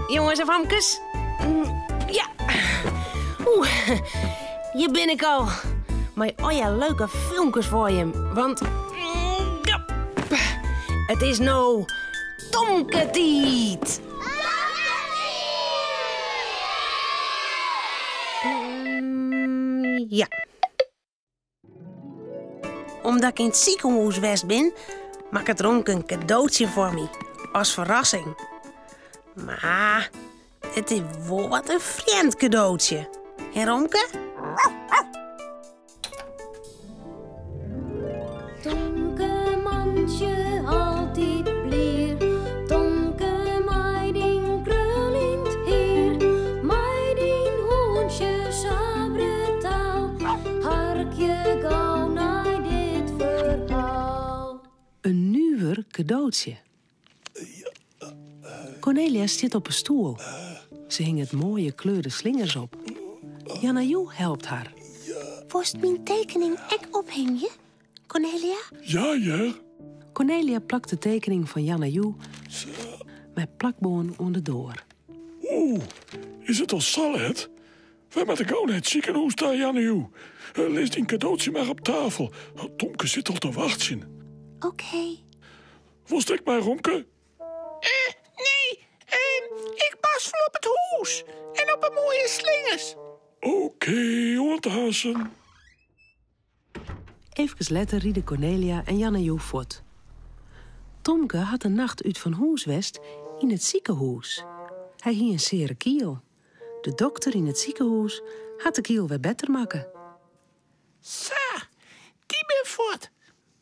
Jonges en famkes. Ja. Oeh, hjir bin ik al. Mei allegear leuke filmkes foar jim. Want ja, it is no Tomke-tiid. Ja. Omdat ik yn it sikehûs west bin, makket Romke in kadootsje foar my, as ferrassing. Mar it is wol wat in frjemd kadootsje. Hè, Romke? Tomke mantsje altyd blier, Tomke mei dyn kruljend hier, mei dyn hûntsje sa brutaal, harkje gau nei dit ferhaal. In nuver kadootsje. Cornelia stiet op 'e stoel. Se hinget moaie kleurde slingers op. Janna-Joe helpt har. Wolst myn tekening ek ophingje, Cornelia? Ja, hear. Cornelia plakt de tekening fan Janna-Joe mei plakbân oan de doar. Oeh, is it al sa let? Wy moatte gau nei it sikehûs ta, Janna-Joe. Lis dyn kadootsje mar op tafel. Tomke sit al te wachtsjen. Oké. Wolst ek mei, Romke? Eh, nee, ik pas wol op it hûs en op 'e moaie slingers. Oké, oant aansen. Efkes letter ride Cornelia en Janna-Joe fuort. Tomke hat de nacht út fan hûs west yn it sikehûs. Hy hie in seare kiel. De dokter yn it sikehûs hat de kiel wer better makke. Sa, dy bin fuort.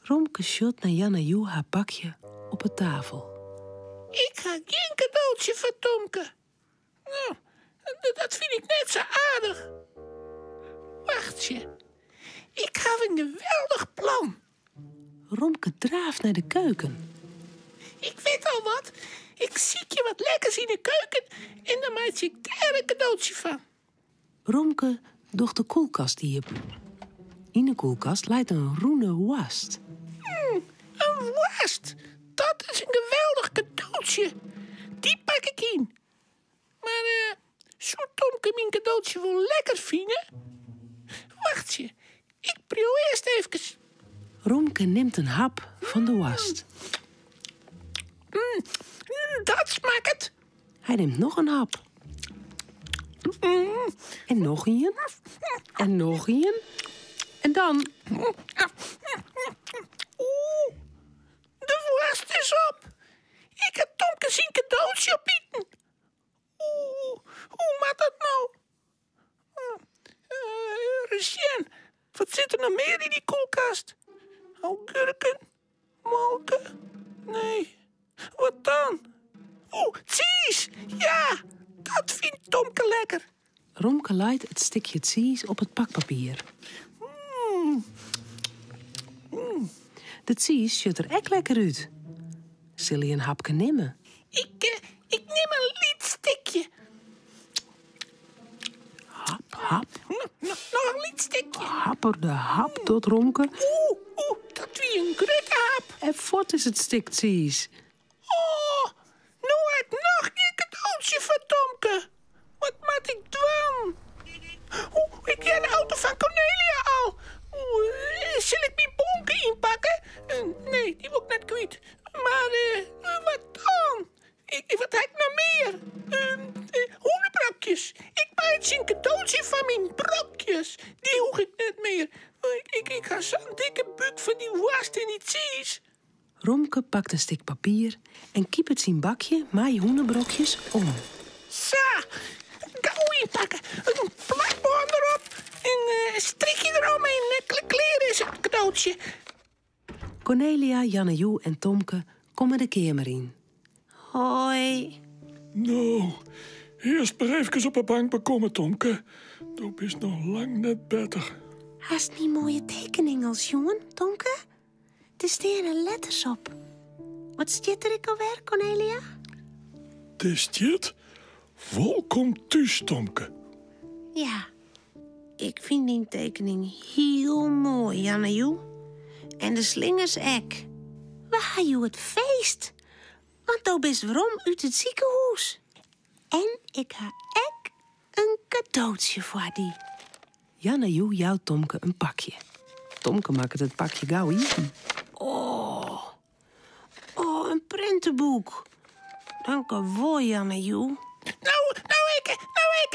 Romke sjocht nei Janna-Joe har pakje op 'e tafel. Ik ha gjin kadootsje foar Tomke. No, dat fyn ik net sa aardich. Wachtsje, ik haw in geweldich plan. Romke draaft nei de keuken. Ik wit al wat. Ik sykje wat lekkers yn 'e keuken en dan meitsje ik dêr in kadootsje fan. Romke docht de kuolkast iepen. Yn de kuolkast leit in rûne woarst. Mm, in woarst! Dat is in geweldich kadootsje. Dy pak ik yn. Mar eh, soe Tomke myn kadootsje wol lekker fine? Wachtsje, ik priuw earst efkes. Romke nimt in hap fan de woarst. Mm, dat smakket. Hy nimt noch in hap. En noch ien. En noch ien. En dan. Oeh, de woarst is op. Ik ha Tomke syn kadootsje opiten. Oeh, hoe moat dat no? Ris sjen, wat sit der noch mear yn dy kuolkast? Augurken, molke, nee, wat dan? Oeh, tsiis! Ja, dat fynt Tomke lekker. Romke leit it stikje tsiis op it pakpapier. De tsiis sjocht der ek lekker út. Sil hy in hapke nimme? Ik, ik nim in lyts stikje. Hap, hap. Noch in lyts stikje. Happer de hap, docht Romke. Oeh, oeh, dat wie in grutte hap. En fuort is it stik tsiis. Oh, no ha ik noch gjin kadootsje foar Tomke. Wat moat ik dwaan? Oeh, ik hear de auto fan Cornelia al. Oeh, sil ik myn bonke ynpakke? Nee, dy wol ik net kwyt. Mar wat dan? Wat ha ik noch mear? Hûnebrokjes. Ik meitsje in kadootsje fan myn brokjes. Dy hoech ik net mear. Ik ha sa'n dikke búk fan dy woarst en dy tsiis. Romke pakt in stik papier en kipet syn bakje mei hûnebrokjes om. Sa, gau ynpakke. In plakbân derop, in strikje derom en klear is it kadootsje. Cornelia, Janne-Joe en Tomke komme de keamer yn. Hoi. No, earst mar efkes op 'e bank bekomme, Tomke. Do bist noch lang net better. Hast myn moaie tekening al sjoen, Tomke? Der steane letters op. Wat stiet der ek alwer, Cornelia? Der stiet Wolkom thús, Tomke. Ja, ik fyn dyn tekening hiel moai, Janne-Joe. En de slingers ek. We ha hjoed feest, want do bist werom út it sikehûs. En ik ha ek in kadootsje foar dy. Janne Joe jout Tomke in pakje. Tomke makket it pakje gau iepen. Oh, oh, in printeboek. Dankewol, Janne Joe. Nou, nou ik, nou ik,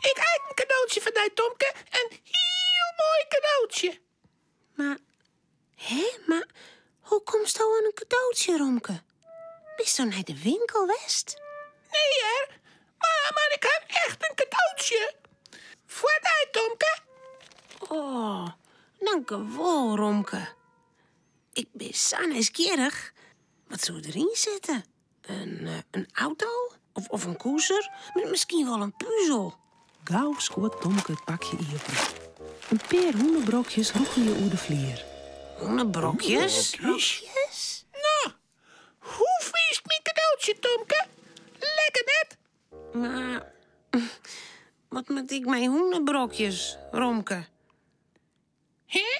ik ha ek in kadootsje foar dy, Tomke. In hiel moai kadootsje. Mar, hè, mar hoe komsto oan in kadootsje, Romke? Bisto nei de winkel west? Nee hear, mar, mar ik ha echt in kadootsje. Foar dy, Tomke. Oh, dankewol, Romke. Ik bin sa nijsgjirrich. Wat soe deryn sitte? In, eh, in auto? Of, of in koeser? Miskien wol in puzel? Gau skuort Tomke it pakje iepen. In pear hûnebrokjes rûgelje oer de flier. Hûnebrokjes? Hûnebrokjes? No, hoe fynst myn kadootsje, Tomke? Lekker net? Mar wat moat ik mei hûnebrokjes, Romke? Hè?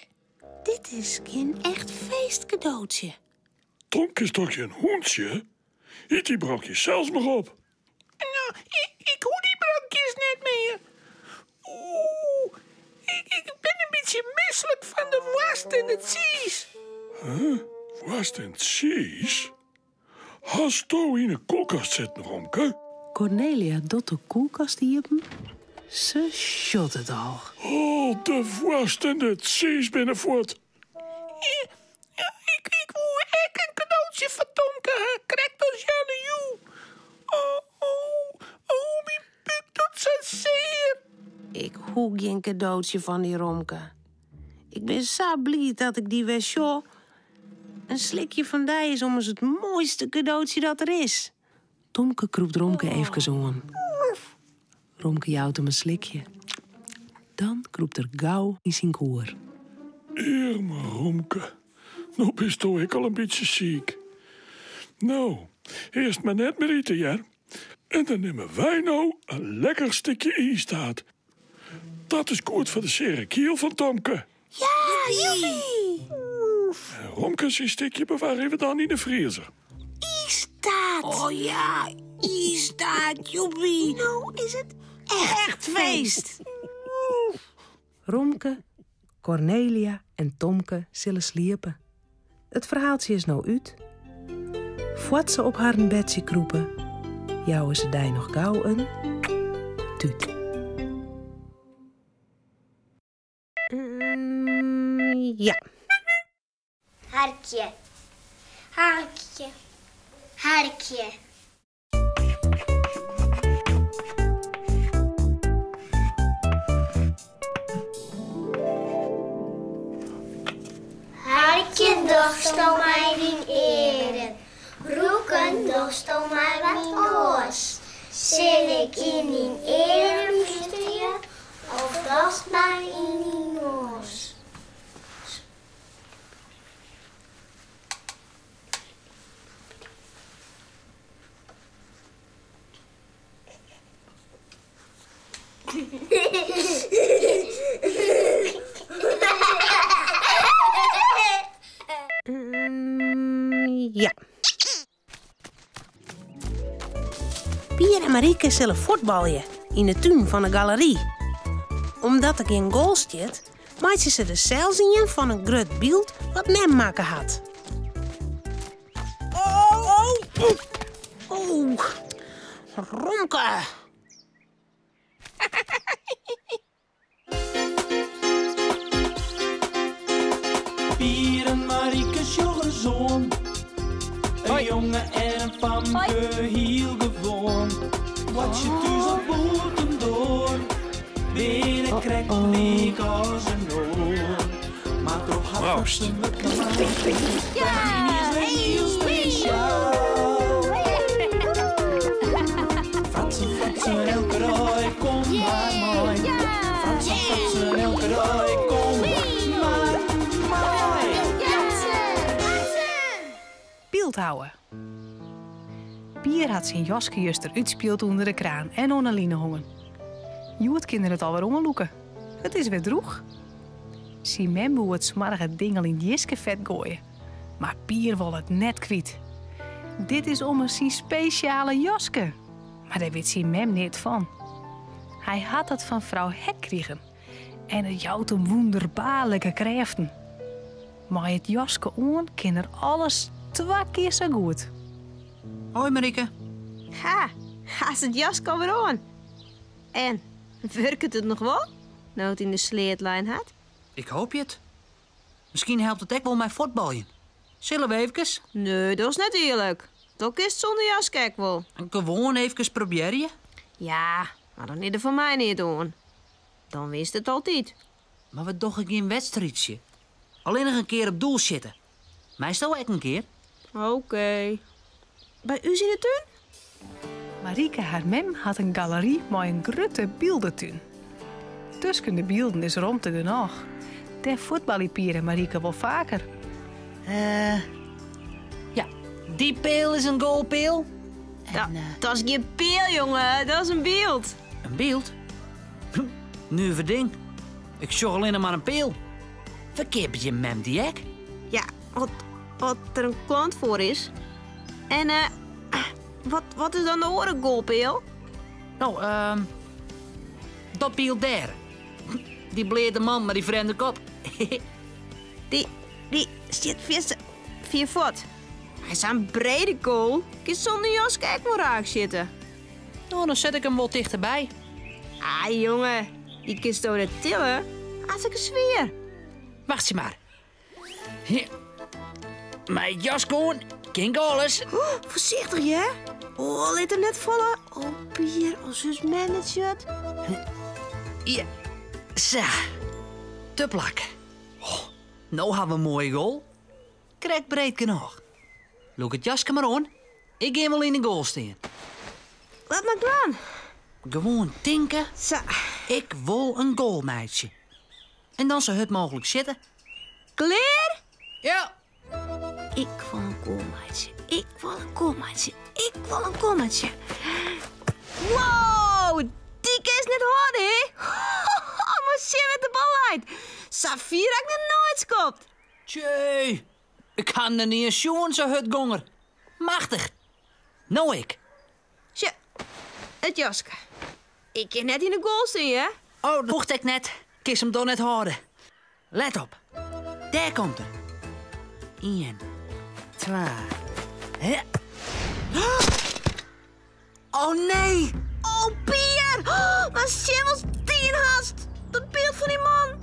Dit is gjin echt feestkadootsje. Tomke is toch gjin hûntsje? Yt dy brokjes sels mar op. No, ik, ik hoech dy brokjes net mear. Oeh, ik, ik bin in bytsje mislik fan de woarst en de tsiis. Huh? Woarst en tsiis? Hasto yn 'e kuolkast sitten, Romke? Kornelia docht de kuolkast iepen. Se sjocht it al. Oh, de woarst en de tsiis binne fuort. Ik, ik woe ek in kadootsje foar Tomke ha, krekt as Janne Joe. Oh, oh, oh, myn búk docht sa sear. Ik hoech gjin kadootsje fan dy, Romke. Ik bin sa bliid dat ik dy wer sjoch. In slikje fan dy is ommers it moaiste kadootsje dat der is. Tomke krûpt Romke eefkes oan. Romke jout him in slikje. Dan krûpt er gau yn syn koer. Earme Romke, no bisto ek al in bytsje siik. No, earst mar net mear ite, hear. En dan nimme wy no in lekker stikje iistaart. Dat is goed foar de seare kiel fan Tomke. Ja, joepie! En Romke syn stikje bewarje we dan yn de friezer. Iistaart! Oh ja, iistaart, joepie! No is it echt feest! Romke, Kornelia en Tomke sille sliepe. It ferhaaltsje is no út. Foar't se op harren bedsje krûpe, jouwe se dy noch gau in tút. Ja. Harkje. Harkje. Harkje. Harkjen dochsto mei dyn earen, rûken dochsto mei wat oars. Sil ik yn dyn earen flústerje of dochst mar yn dyn noas? Ja. Pier en Marieke sille fuotbalje yn de tún fan de galery. Omdat der gjin goal stiet, meitsje se der sels ien fan in grut byld wat mem makke hat. Oh, oh, oh, Romke. Pier en Marieke sjogge soan. In jonge en in famke, hiel gewoan. Wat je thús of bûtendoar, binne krekt lyk as in oar. Mar troch har Proost. fratsen wurdt is wer hiel spesjaal. Fratsen, fratsen, elke dei, kom mar mei. Fratsen, fratsen, elke dei, kom mar mei. Byldhouwe. Pier hat syn jaske juster útspield ûnder de kraan en oan 'e line hongen. Hjoed kin er it alwer oanlûke. It is wer drûch. Syn mem woe it smoarge ding al yn it jiskefet goaie, mar Pier wol it net kwyt. Dit is ommers syn spesjale jaske. Mar dêr wit syn mem neat fan. Hy hat dat fan frou Hek krigen en it jout him wûnderbaarlike krêften. Mei it jaske oan kin er alles twa kear sa goed. Hoi Marieke. Ha, hast it jaske alwer oan. En, wurket it noch wol, no't it yn de sleat lein hat? Ik hoopje it. Miskien helpt it ek wol mei fuotbaljen. Sille we eefkes? Nee, dat is net earlik. Dat kinst sûnder jaske ek wol. Gewoan eefkes probearje. Ja, mar dan is der foar my neat oan. Dan winst it altyd. Mar we dogge gjin wedstriidsje. Allinnich in kear op doel sjitte. Meisto ek in kear? Oké. By ús yn 'e tún? Marieke har mem hat in galery mei in grutte byldetún. Tusken de bylden is romte genôch. Dêr fuotbalje Pier en Marieke wol faker. Eh, ja, dy peal is in goalpeal. En, dat is gjin peal, jonge. Dat is in byld. In byld? Nuver ding. Ik sjoch allinne mar in peal. Ferkeapet jim mem dy ek? Ja, as, as der in klant foar is. En eh, wat, wat is dan de oare goalpeal? No, ehm, dat byld dêr. Dy bleate man mei dy frjemde kop. Dy, dy stiet fierste fier fuort. Hy is sa'n brede goal, kinst sûnder jaske ek wol raak sjitte. No, dan set ik him wol tichterby. Ah, jonge, dy kinsto net tille. Hartstikke swier. Wachtsje mar. Mei it jaske oan kin ik alles. Oh, foarsichtich, hear. Oh, lit him net falle. Oh, Pier, as ús mem it sjocht. Ja, sa. Te plak. Oh, no ha we in moaie goal. Krekt breed genôch. Lûk it jaske mar oan. Ik gean wol yn de goal stean. Wat moat ik dwaan? Gewoan tinke. Sa. Ik wol in goal meitsje. En dan sa hurd mooglik sjitte. Klear? Ja. Ik wol in goal meitsje. Ik wol in goal meitsje. Ik wol in goal meitsje. Wow, dy kinst net hâlde, hè? Mar sjen wêr't de bal leit. Sa fier ha ik noch noait skopt. Tjee, ik ha him noch nea sjoen sa hurd gong er. Machtich. No ik. Sjoch, it jaske. Ik kin net yn de goal stean, hear. Oh, dat hoecht ek net. Kinst him dochs net hâlde. Let op. Dêr komt er. Ien, twa. Hè. Oh nee! Oh Pier! Mar sjen watst dien hast! Dat byld fan dy man!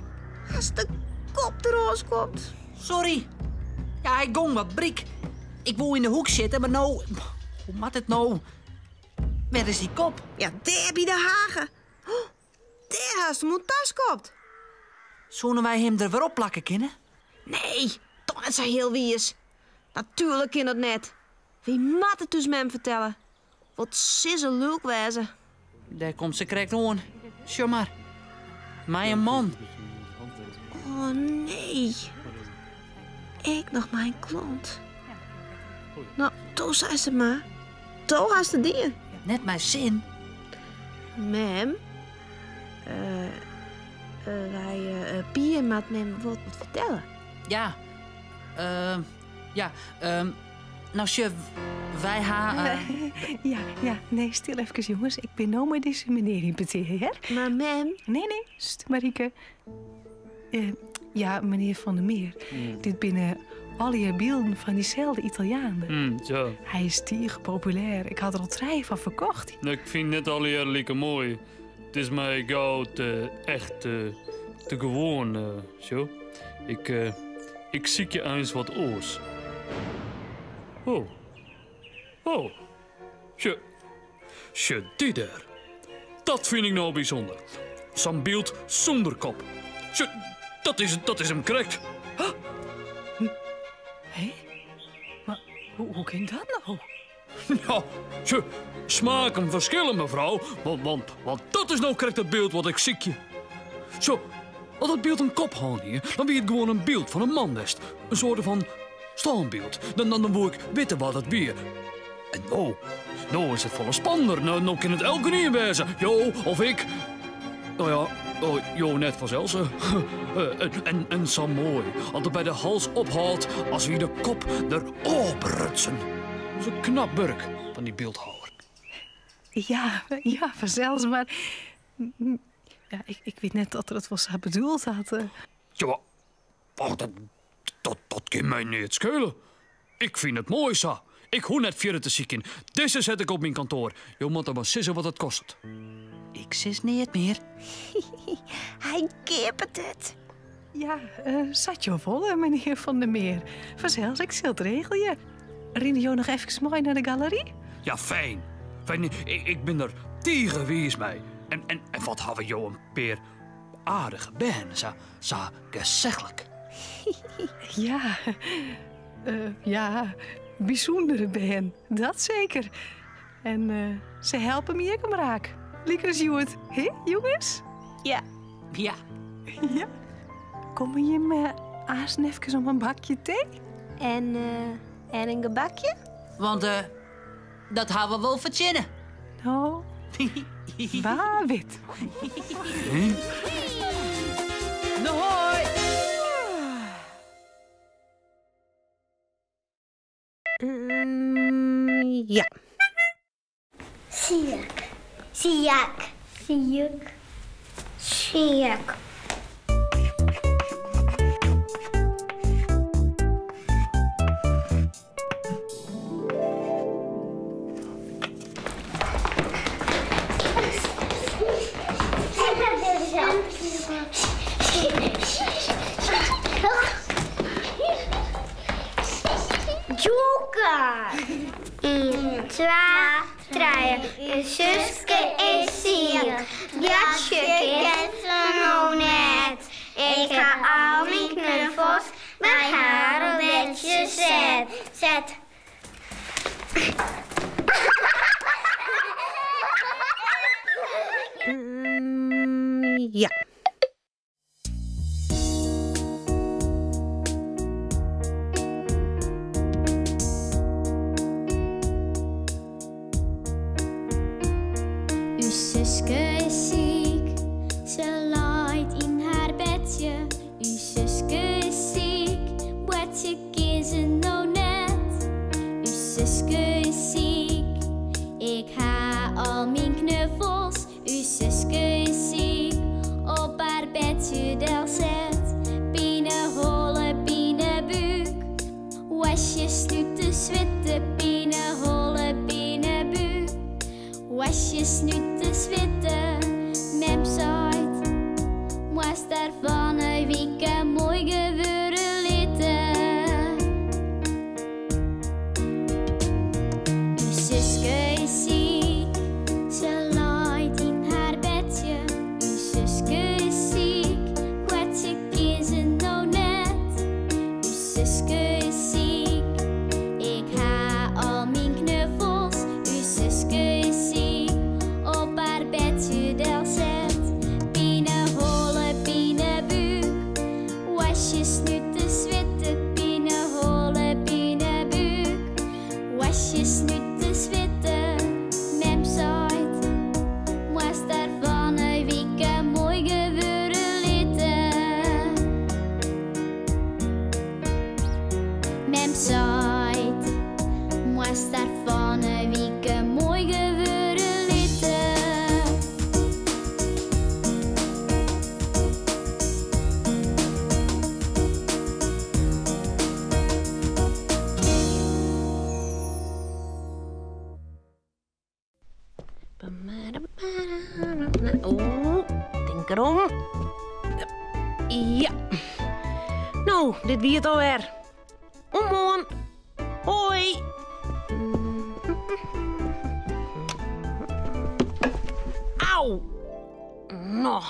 Hast de kop derôf skopt. Sorry. Ja, hy gong wat bryk. Ik woe yn de hoek sitte, mar no. Hoe moat it no? Wêr is dy kop? Ja, dêr by de hage. Dêr hast him oan ta skopt. Soene wy him der wer op plakke kinne? Nee, toch net sa hiel wiis. Natuerlik kin dat net. Wy moatte it ús mem fertelle. Wat sil se lulk wêze. Dêr komt se krekt oan. Sjoch mar. Mei in man. Oh nee. Ek noch mei in klant. No, do seist it mar. Do hast it dien. Net mei sin. Mem, wy Pier moat mem wat fertelle. Ja, ja, no sjoch, wy ha. Ja, ja, nee, stil efkes jonges. Ik bin no mei dizze menear yn petear, hear. Mar mem. Nee, nee, sst, Marieke. Ja, menear Van der Meer, dit binne allegear bylden fan dyselde Italiaan. Ja. Hy is tige populêr. Ik ha der al trije fan ferkocht. Ik fyn net allegear like moai. It is my gau te echt, te gewoan, sjo. Ik, ik sykje eins wat oars. Oh. Oh. Sjoch, sjoch dy dêr. Dat fyn ik no bysûnder. Sa'n byld sûnder kop. Sjoch, dat is, dat is him krekt. Hé? Mar hoe, hoe kin dat no? Ja, sjoch, smaken ferskille, mefrou. Want, want, want dat is no krekt it byld wat ik sykje. Sjoch, as dat byld in kop hân hie, dan wie it gewoan in byld fan in man west. In soarte fan stânbyld. Dan, dan, dan woe ik witte wa't it wie. En no, no is it folle spannender. No, no kin it elkenien wêze. Jo of ik. No ja, oh, jo net fansels. En, en sa moai, as it by de hals ophâldt as wie de kop der ôfbrutsen. Dat is in knap wurk fan dy byldhouwer. Ja, ja, fansels, mar ja, ik, ik wit net oft er it wol sa bedoeld hat. Ja, och, dat, dat, dat kin my neat skele. Ik fyn it moai sa. Ik hoech net fierder te sykjen. Dizze set ik op myn kantoar. Jo moatte mar sizze wat it kostet. Ik sis neat mear. Hy keapet it. Ja, sa't jo wolle, menear Van der Meer. Fansels, ik sil it regelje. Rinne jo noch efkes mei nei de galery? Ja, fijn. Fijn, ik bin der tige wiis mei. En, en, en wat hawwe jo in pear aardige bern, sa, sa gesechlik. Ja, ja, bysûndere bern, dat seker. En se helpe my ek omraak. Lykas hjoed, hè, jonges? Ja. Ja. Ja. Komme jimme aanst efkes om in bakje tee? En, en in gebakje? Want dat ha we wol fertsjinne. No, wa wit. No hoi! Ja. Siik. Siik. Siik. Siik. Joker! Ien, twa, trije. Us suske is siik. Boartsje kin se no net. Ik ha al myn knuffels by har op bedsje set. Set. Ja. Us suske is siik, se leit yn har bedsje. Us suske is siik, boartsje kin se no net. Us suske is siik, ik ha al myn knuffels. Us suske is siik, op har bedsje delset. Pineholle, pinebúk, hoastje, snute, switte. Pineholle, pinebúk, hoastje, snute, switte. Mem seit, moatst har fan 'e wike moai gewurde litte. Us suske is siik, se leit yn har bedsje. Us suske is siik, boartsje kin se no net. Us suske is siik, ik ha al myn knuffels. Us suske is siik, op har bedsje delset. Pineholle, pinebúk, hoastje, snute, switte. Pineholle, pinebúk, hoastje, snute, switte. Mem seit, moatst har fan 'e wike moai gewurde litte. Mem seit, moatst har fan 'e wike moai gewurde litte. Oh, tink derom. Ja. No, dit wie it alwer. Oant moarn. Hoi. Au. No.